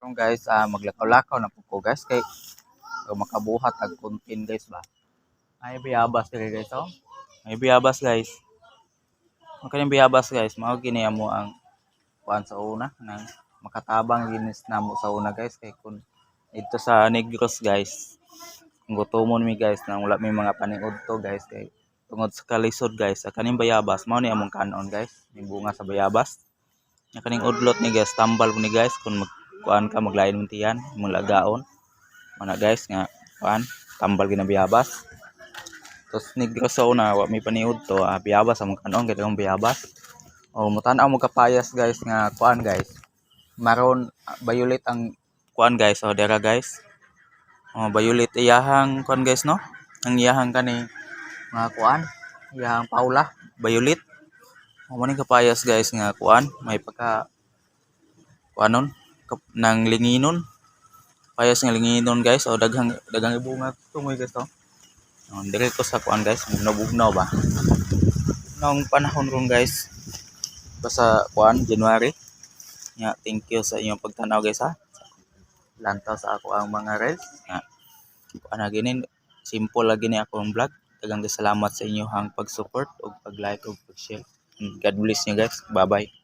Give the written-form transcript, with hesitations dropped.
Karon guys, maglakaw-lakaw na po ko, guys, kay so makabuhat og content, guys, ba. Ay bayabas diri, guys, oh. May bayabas, guys. Mao kaning bayabas, guys, mao gini amo ang kuan sa una nang makatabang ginis namo sa una, guys, kay kun dito sa Negros, guys, kung gutomon mi, guys, nang wala mi mga paniud to, guys, kay tungod sa kalisod, guys, sa kaning bayabas mao ni among kanon, guys, ning bunga sa bayabas. Nya kaning udlot ni, guys, tambal mo ni, guys, kung mag kuan ka maglain mong tiyan, imong lagaon. Mana, guys, nga kuan tambal gina bayabas. Tapos Negros sa una wa mi paniud to, bayabas among kanon kay daghan bayabas. O mutan-aw mo kapayas, guys, nga kuan, guys. Maroon, violet ang kuan, guys, oh dira, guys. Oh, violet iyahang kuan, guys, no? Ang iyahang kani mga kuan, iyahang paula, violet. O mo ning kapayas, guys, nga kuan, may pagka kuanon nang linginon. Payas nga linginon, guys, o daghang daghang ibunga tungoy, guys, oh. Oh, diri ko sa kuan, guys, bugnaw-bugnaw ba. Noong panahon ron, guys, basta kuan January. Nya thank you sa inyong pagtanaw, guys, ha. Lantaw sa ako ang mga reels. Nga kuan na gini, simple lagi ni akong vlog. Daghang salamat sa inyong pag-support ug pag-like ug pag-share. God bless you, guys. Bye-bye.